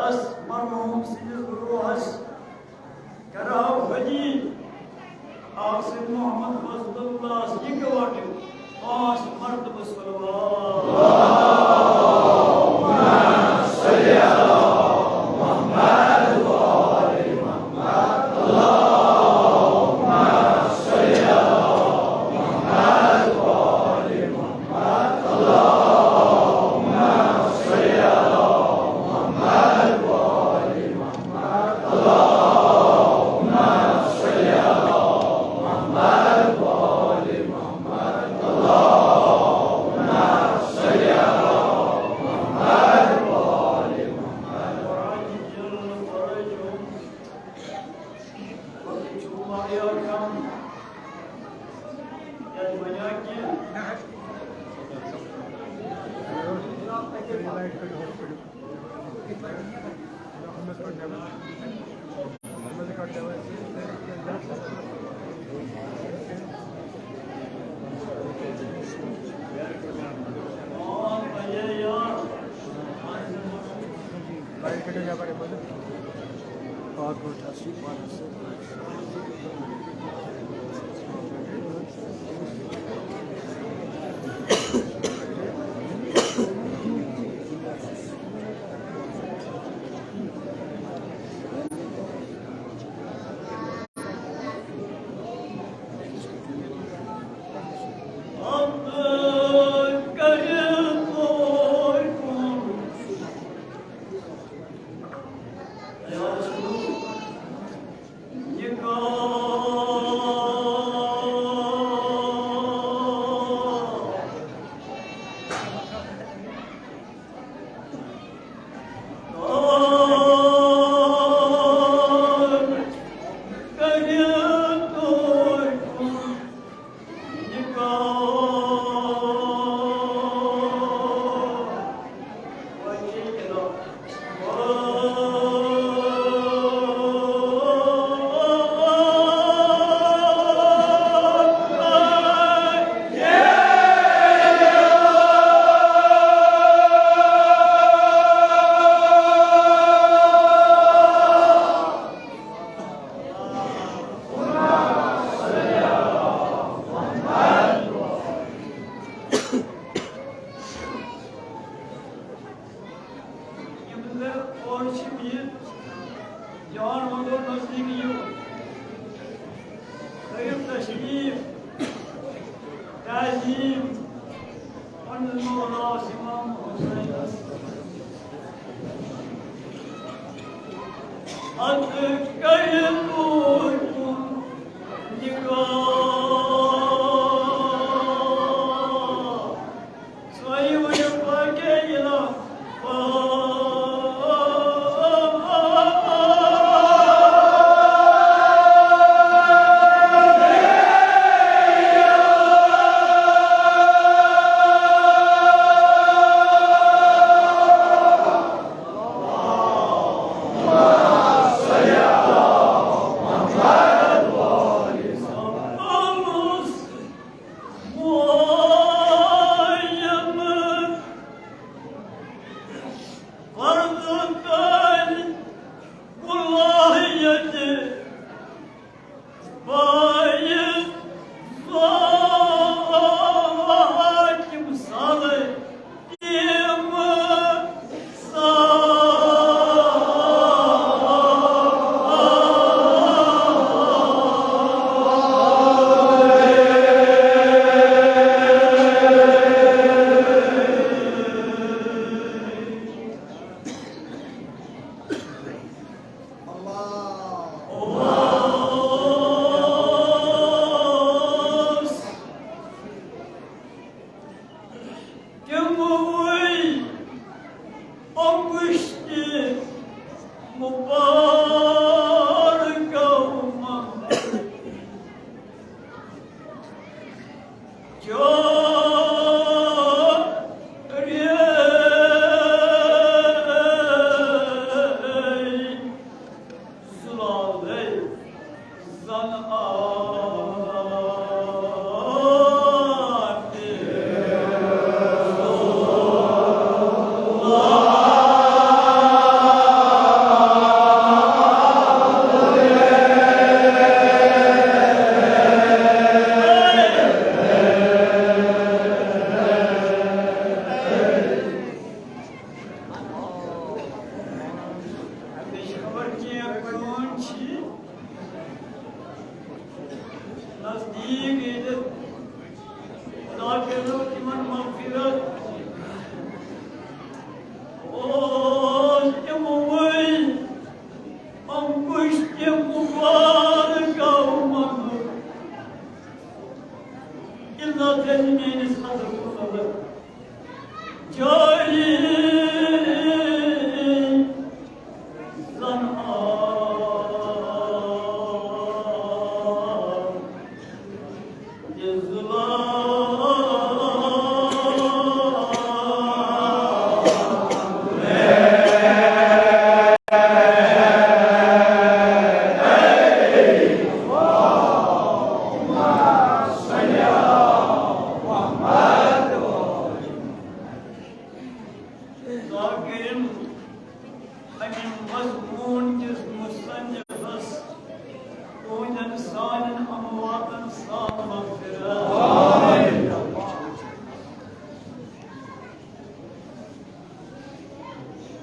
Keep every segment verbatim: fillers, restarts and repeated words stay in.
مرحوم سٕنٛدِس روحس کرہو حدیث، آو سید محمد فضل اللہس اِکوٹہٕ پانٛژھ مرتبہٕ صلوات۔ یِم زَن اورٕ چھِ بِہِتھ، جان وَنو نزدیٖک یِیِو، کٔرِو تشریٖف، تعظیٖم پنٛنِس مولاس اِمام حُسینَس۔ اَدٕ کٔرِو تُہۍ نِکاح۔ تِموٕے اوٚبُشتہِ مُبارکو منٛز جارے زُلالے زن آب۔ ذاکرین امہِ مضمون کِس مصنفس تُہنٛدٮ۪ن سانٮ۪ن امواتن سان مغفرت۔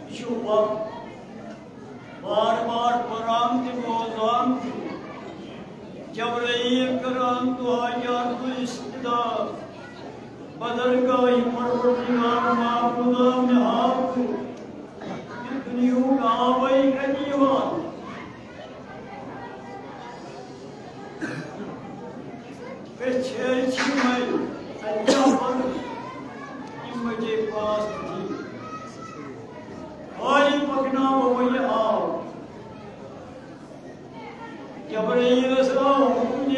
یہِ چھُ وق بار بار پران تہِ بوزان تہِ۔ جبرائیل کران دعا یا تو استدا۔ بدرگاہ پروردگار معبودا مےٚ ہاو تہٕ یہِ دُنیہُک آبے کتہِ یِوان؟ پرٛژھے چھِ مےٚ، اَتہِ کیٛاہ پَرُن؟ یِم بجے پانٛژھ تہِ۔ خٲلی پَکناوو وۄنۍ یہِ آب۔ جبرائیلس آو حُکُم،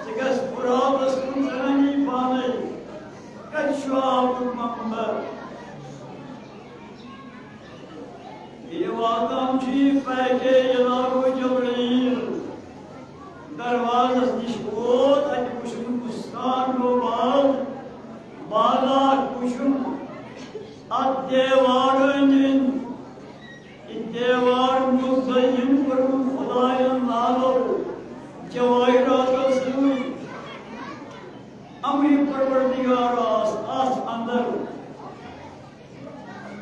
ژٕ گژھ فراتس کُن، ژٕ اَنی پانے۔ کَتہِ چھُ آبُک منبع؟ ییٚلہِ واتان چھُ یہِ پیکے، یہِ لاگو جبرائیل۔ دروازس نِش ووت، اَتہِ وُچھُن بُستان گوٚو باغ، باغات وُچھُن، اَتھ دیوار أنٛدۍ أنٛدۍ۔ یہِ دیوار مُزین کوٚرمُت خدایَن لالو جوٲہِراتو سۭتۍ۔ امرِ پروردگار آس اَتھ اندر۔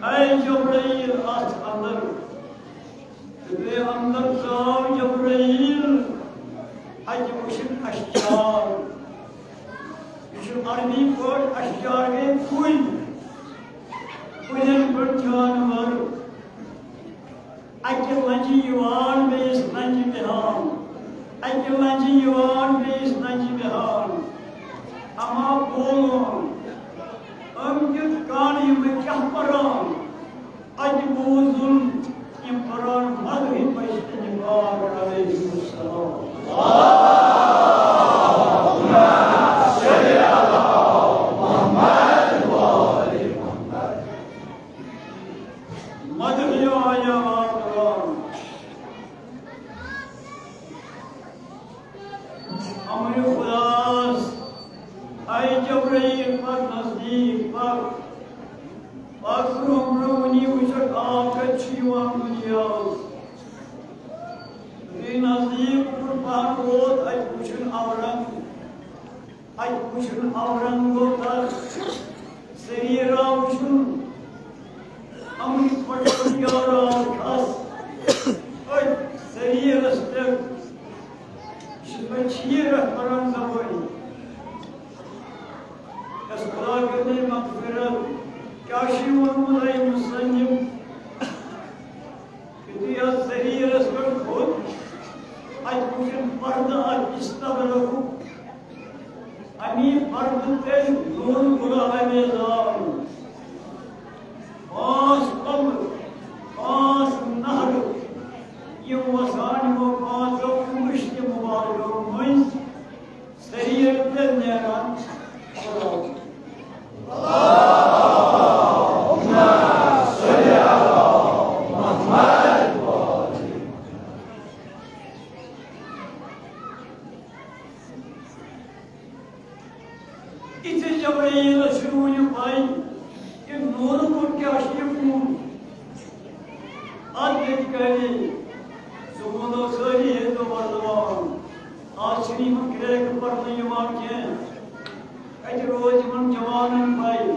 اے جبرائیل، اَتھ اندر۔ تہٕ بیٚیہِ اندر ژاو جبرائیل۔ اَتہِ وُچھُن اشجار۔ یہِ چھُ عربی پٲٹھۍ، اشجار گٔے کُلۍ۔ کُلٮ۪ن پٮ۪ٹھ جانور۔ اَکہِ لنجہِ یِوان، بیٚیِس لنجہِ بیٚہان۔ اَکہِ لنجہِ یِوان، بیٚیِس لنجہِ بیٚہان۔ اما بولون، أمۍ کیُتھ کان، یِم کیٛاہ پران؟ اَتہِ بوٗزُن یِم پران مدحِ پشتنہِ پاک علیہ السلام۔ مدحِ آیا قرآن۔ امرِ خداس، اے جبرائیل، پَک نزدیٖک، پَک۔ پَک برٛونٛہہ برٛونٛہہ، وُنی وُچھکھ آب کَتہِ چھُ یِوان دُنیاہَس۔ یُتھُے نزدیٖک کُن پَہَن ووت، اَتہِ وُچھُن اورنگ۔ اَتہِ وُچھُن اورنگ گوٚو تَس، سریٖر آو وُچھُن۔ امرِ پروردگار آو کھَس۔ أتھۍ سریٖرَس پٮ۪ٹھ یہِ چھُ مےٚ چیٖرَکھ پَران زبٲنی۔ یَس خدا کٔرِنَے مغفرت۔ کیٛاہ چھُ یہِ ووٚنمُت اَمہِ مُصنِف؟ یُتھُے اَتھ سریٖرَس پٮ۪ٹھ کھوٚت، اَتہِ وُچھُن پردٕ اَکھ استبرقُک۔ اَمی پردٕ تٔلۍ نوٗر غلام امیزان۔ پانٛژھ قبر، پانٛژھ نہرٕ، یِم وَسان یِمو پانٛژو مُشتہِ مُبارکو مٔنٛزۍ۔ سریٖر تہِ نیران۔ یِتھُے جبرائیلس چھُ وُنہِ پَے کہِ نوٗرٕ کُن کیٛاہ چھُ یہِ خوٗن۔ اَتھ دِتۍ کَرِ زُمُلو سٲری ہیٚتو وَردوان۔ آز چھِنہٕ یِمَن کرٛیکہٕ پَرنہٕ یِوان کینٛہہ۔ اَتہِ روز یِمَن جوانَن پَے۔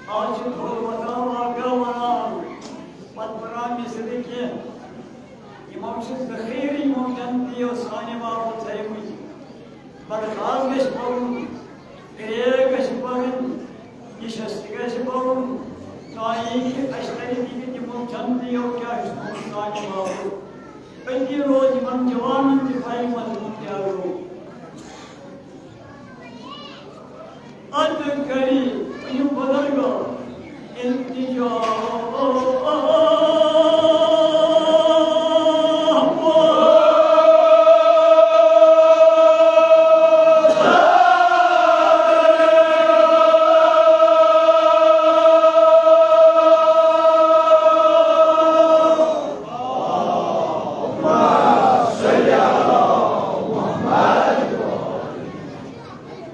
آز چھِ تھوٚد وۄتھان واقعہ وَنان، پَتہٕ پَران مِثلہِ کینٛہہ۔ یِمو چھِ ذخیرٕ یِمو جنتیو سانہِ باپتھ تھٲیمٕتۍ۔ برخاست گژھِ پَرُن، کرٛیک گژھِ پَرٕنۍ، نِشست گژھِ پَرُن، تاکہِ اَسہِ تَرِ فِکرِ تِمو جنتیو کیٛاہ چھُ تھوٚومُت سانہِ باپتھ۔ أتی روزِ یِمَن جوانَن تہِ پَے مضموٗن کیٛاہ گوٚو۔ اَدٕ کَرِ یہِ بُزرگو التجا۔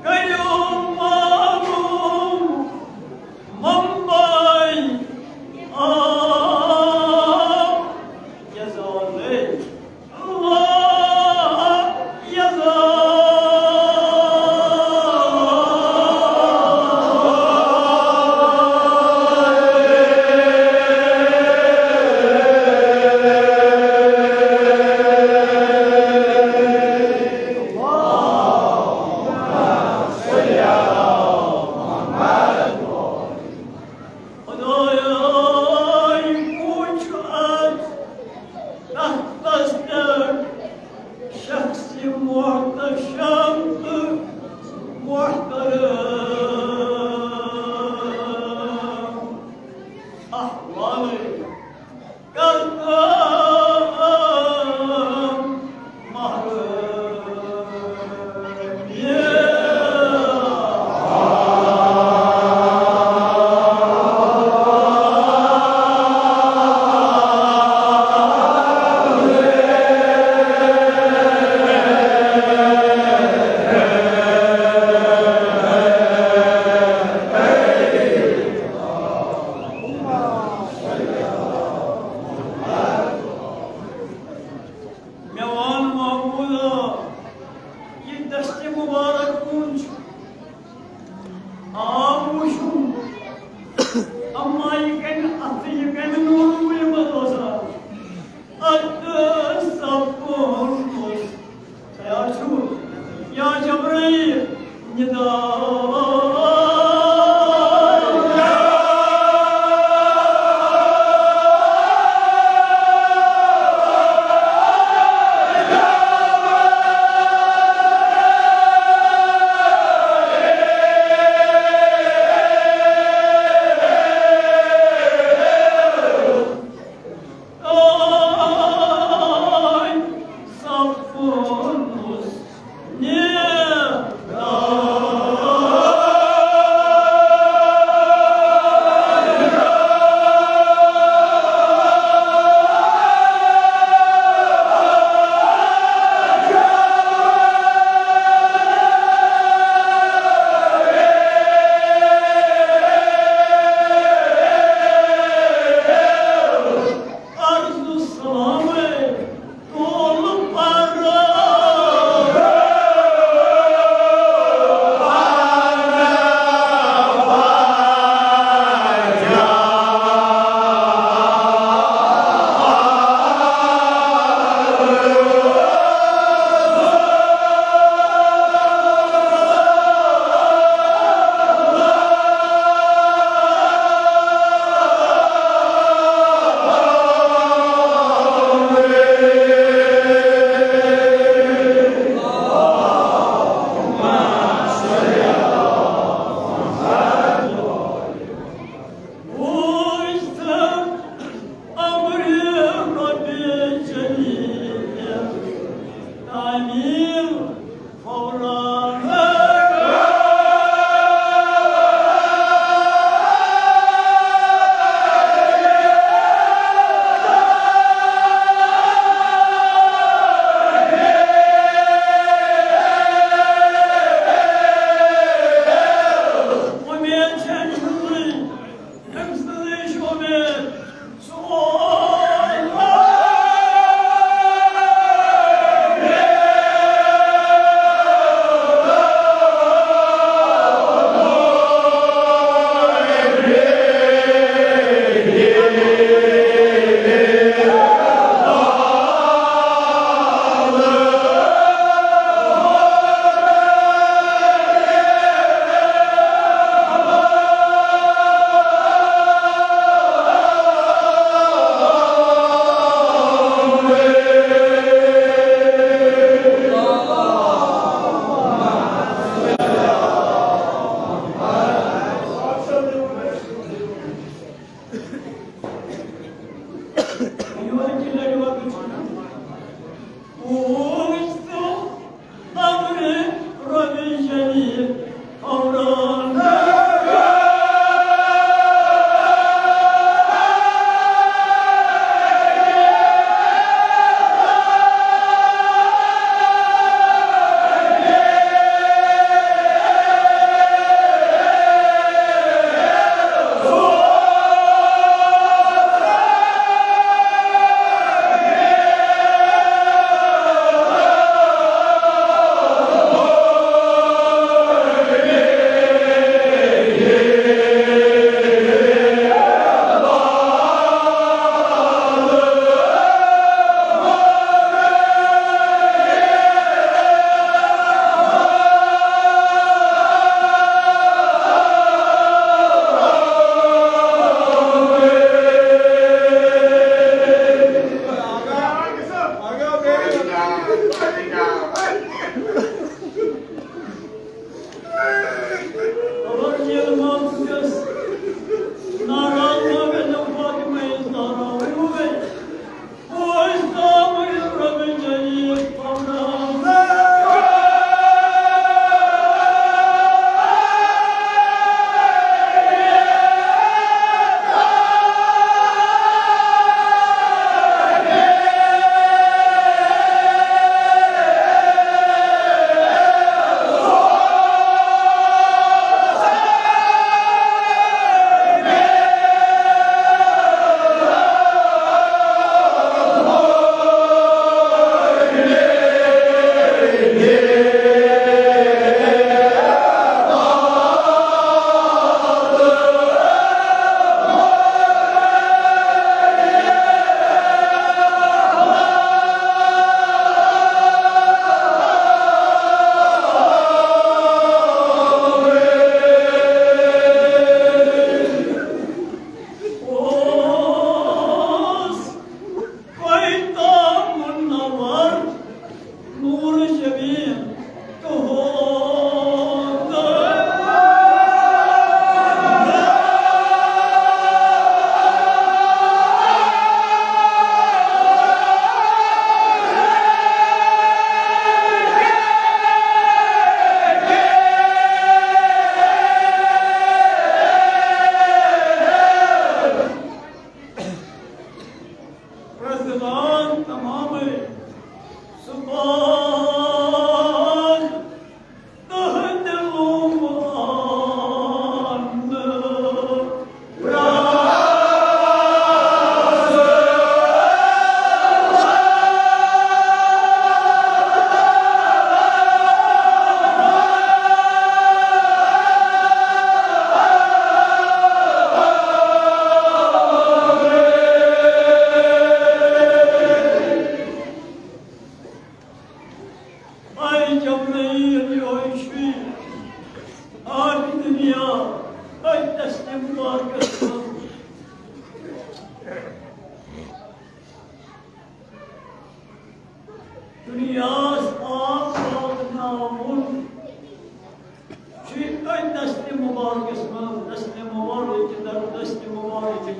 کٔرِو معلوم منبع احوال کتھ محروم۔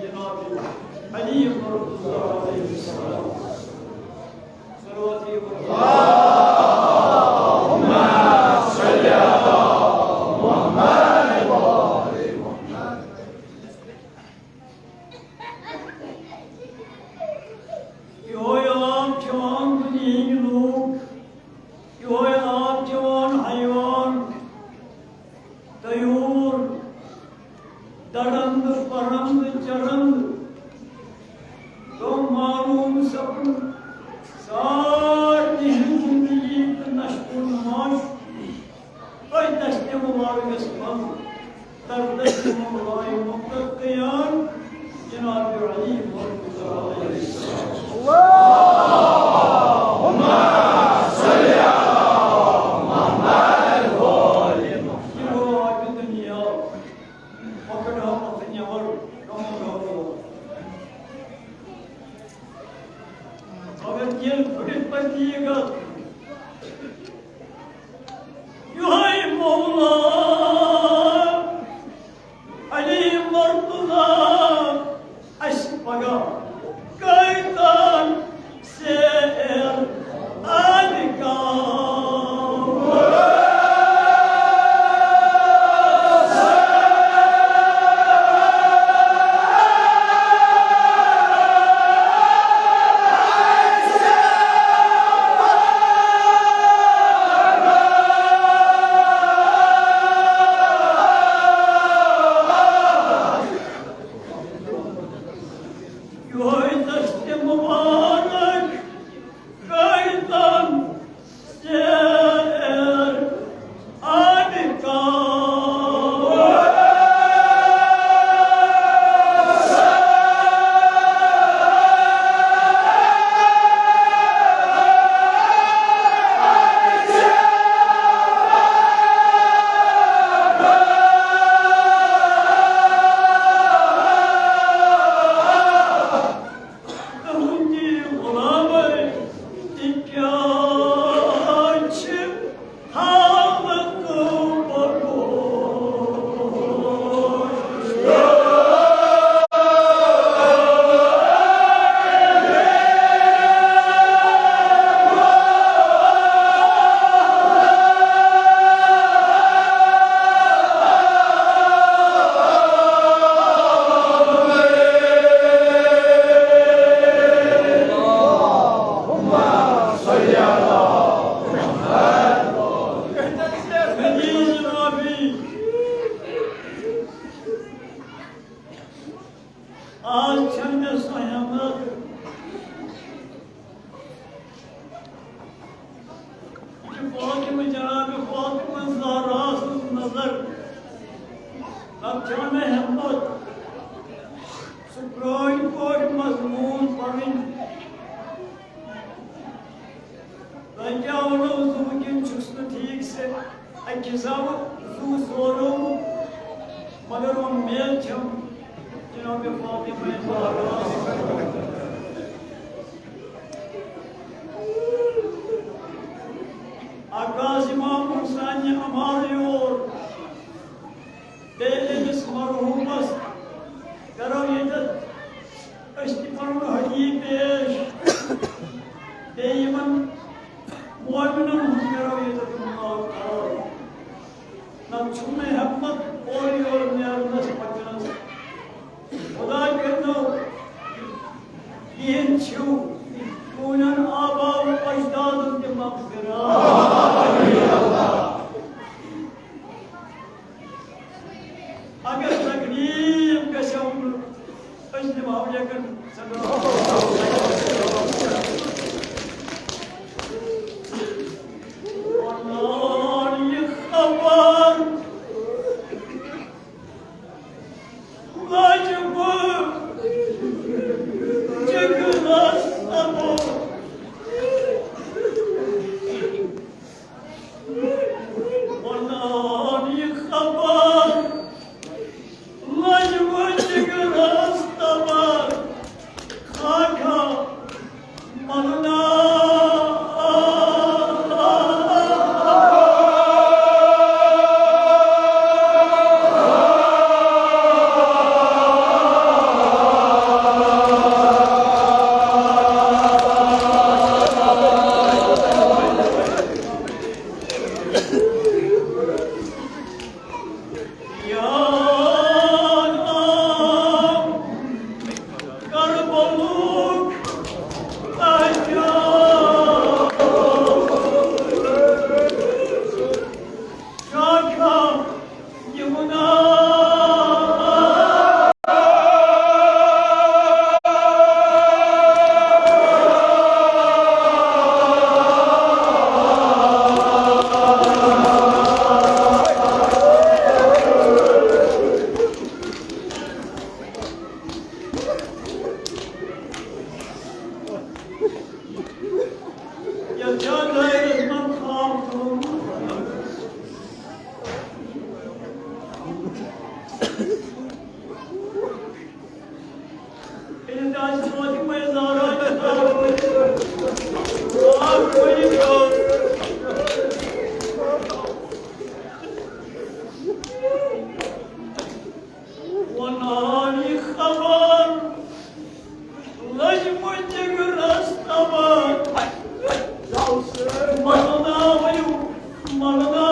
جناب علی مرتضی علیہ السلام۔ صلوات۔ یہوے آب چٮ۪وان دُنیہٕکۍ لوٗکھ، یہوے آب چٮ۪وان حیوان، طیور، درند، پرند، چرند۔ گوٚو معلوم سپُد سارنٕے ہٕنٛز زندگی تہٕ نشو و نما۔ أتھۍ دشتِ مبارکس منٛز، در دشتِ مولائے مقتدیان، جناب علی مرتضی علیہ السلام۔ اللہم صل علی محمد۔ یہِ گوٚو آبِ دُنیا، مۄکھٕ ڈاو مۄکھٕ نٮ۪بر، کمن ڈاو۔ مگر ییٚلہِ پھٕٹِتھ پتہٕ یہِ گژھ، یِہوٚے مولا علی مرتضی اَسہِ پگاہ کٲتن سیر آبِ کاوثر۔ یہوے دشتِ مبارک کٲتن سیر آبِ کاوثر۔ تُہٕنٛدِ غلامٕچ یہِ کیٛاہ چھِ حالت بگوش؟ آز چھنہٕ مےٚ سۄ ہٮ۪متھ۔ یہِ چھِ فاطمہ، جناب فاطمہ زہرا سٕنٛز نظر۔ نتہٕ چھنہٕ مےٚ ہٮ۪متھ سُہ پرٛٲنۍ پٲٹھۍ مضموٗن پرٕنۍ۔ تۄہہِ کیٛاہ ووٚنوٕ، زُو کِنہٕ چھُس نہٕ ٹھیٖک سے؟ اَکہِ حسابہٕ زُو سورومُت، مگر وۄنۍ میل چھَم جناب فاطمہ زہرا۔ عکاس امام حسین عمار یور۔ بیٚیہِ أمِس مرحوٗمس کرو ییٚتٮ۪تھ أسۍ تہِ پنُن حدیٖث پیش۔ بیٚیہِ یِمن مومنن ہُنٛد کرو ییٚتٮ۪تھ مُلاقات۔ نتہٕ چھُم نہٕ ہٮ۪کمت اورٕ یورٕ نیرنس پکنس۔ خدا کٔرۍتو یِہِنٛدِ چھِو پرٛٲنٮ۪ن آباو اجدادن تہِ مغفرت۔ اگر تکلیف گژھٮ۪و نہٕ، أسۍ نِمہو یَکن سنگتن۔ وَنان یہِ خبر لجہِ بہٕ جِگرس اَبُر۔ وَنان یہِ خبر لجہِ بہٕ جِگرس اَبُر۔ خاکہ مَنُن وَنان یہِ خبر لٔجمٕژ جِگرَس تَبَر۔ مَرنا ؤلِو، مَرنا۔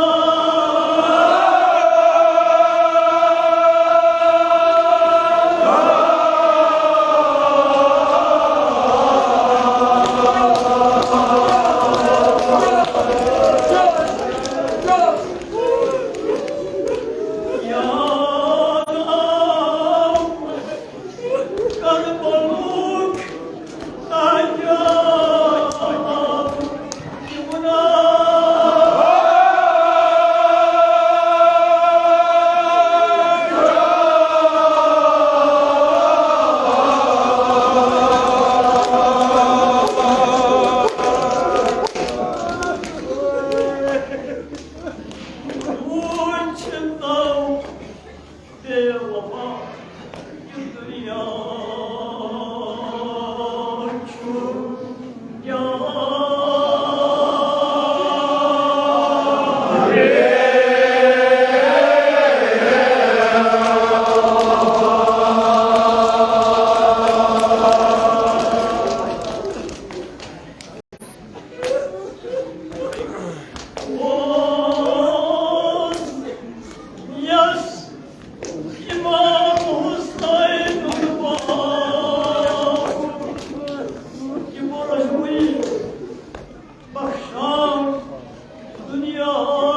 یاد آو کربلُک تاجدار۔ یَس امام حسین باپ، یہِ گوٚو رجوی بخشان دُنیاہَس۔